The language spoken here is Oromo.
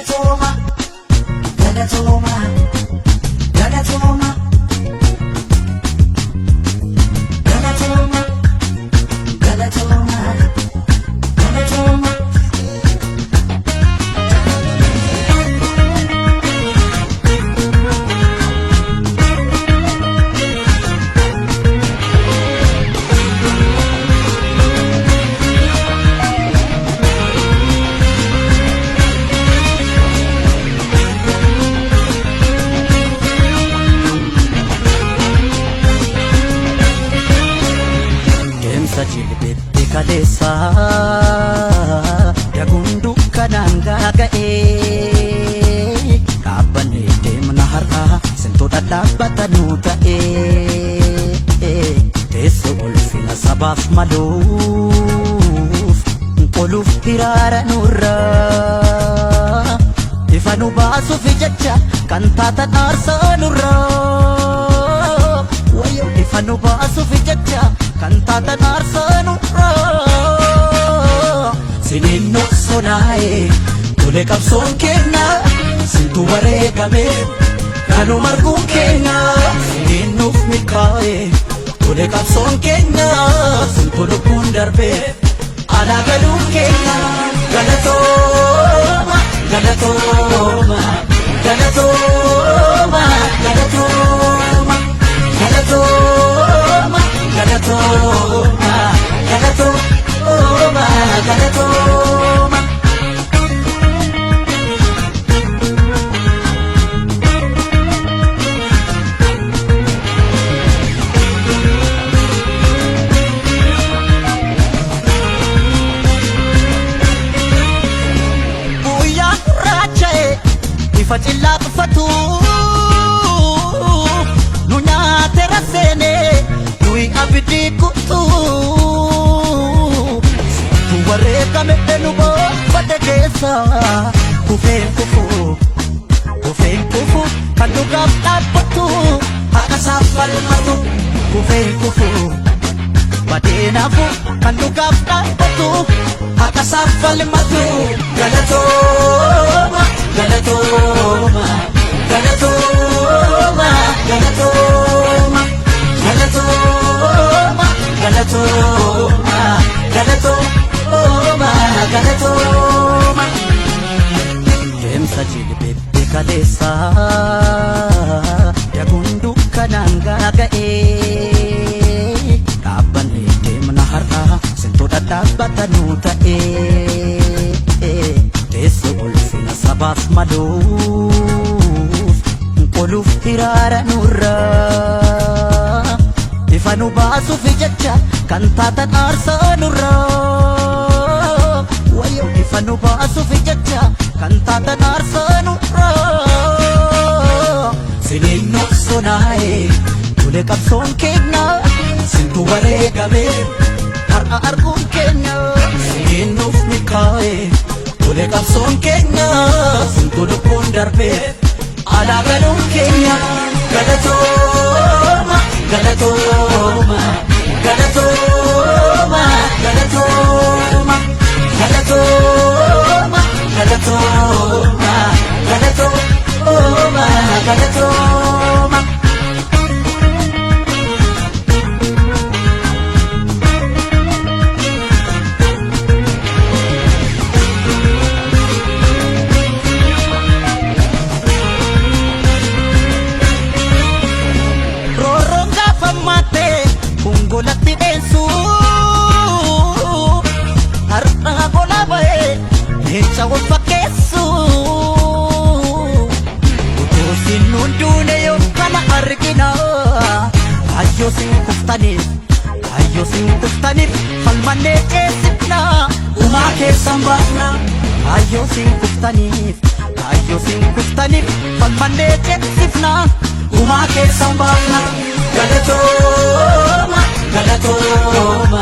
Galatooma, galatooma, galatooma. Galatooma, galatooma, galatooma. Deemsa jilbeetti kaleessa daguun dukkanaan gaaga'ee dhaabbannee deemna har'a sintoota dhaabbata nuu ta'ee teessoo ulfina sabaaf maluuf qoluuf hiraara nurraa ifa nu baasuuf jecha kan taatan aarsaa nurraa wayyoo ifa nu baasuuf jecha kan taatan aarsaa nurraa siniin nu sonaa'e tole qabsoon keenya sintu wareegame kanuma arguun keenya siniin nuuf milkaa'e tole qabsoon keenya sintu lubbuun darbe alaa galuun keenya galatooma galatooma galatooma galatooma galatooma galatooma galatooma galatooma. Guyyaa gurraacha'e ifa cillaa tuffatu nu nyaate raseene nuyi abidii kutu tu wareegame nu boonfate keessa kufeen kufu kufeen kufu kan dhugaaf dhaabbatu haqa isaaf falmatu kufeen kufu badeenaafu kan dhugaaf dhaabbatu haqa isaaf falmatu galatooma galatooma galatooma galatooma galatooma galatooma galatooma galatooma. Deemsa jilbeetti kaleessa daguun dukkanaan gaaga'ee dhaabbannee deemna har'a sintoota dhaabbata nuu ta'ee teessoo ulfina sabaaf maluuf qoluuf hiraara nurraa ifa nu baasuuf jecha kan taatan aarsaa nurraa wayyoo ifa nu baasuuf jecha kan taatan aarsaa nurraa siniin nu sonaa'e tole qabsoon keenya sintu wareegame har'a arguun keenya siniin nuuf milkaa'e tole qabsoon keenya sintu lubbuun darbe alaa galuun keenya galatooma galatooma galatooma galatooma galatooma galatooma galatooma galatooma. Roorroon gaafa maattee gongolatti dheessu har'a gola ba'ee leenca wal fakkeessu utuu sin hunduune yoo kana argina kaayyoo sin kuftaniif kaayyoo sin kuftaniif falmannee ceesifna gumaa keessan baafna kaayyoo sin kuftaniif kaayyoo sin kuftaniif falmannee ceesifna gumaa keessan baafna galatooma galatooma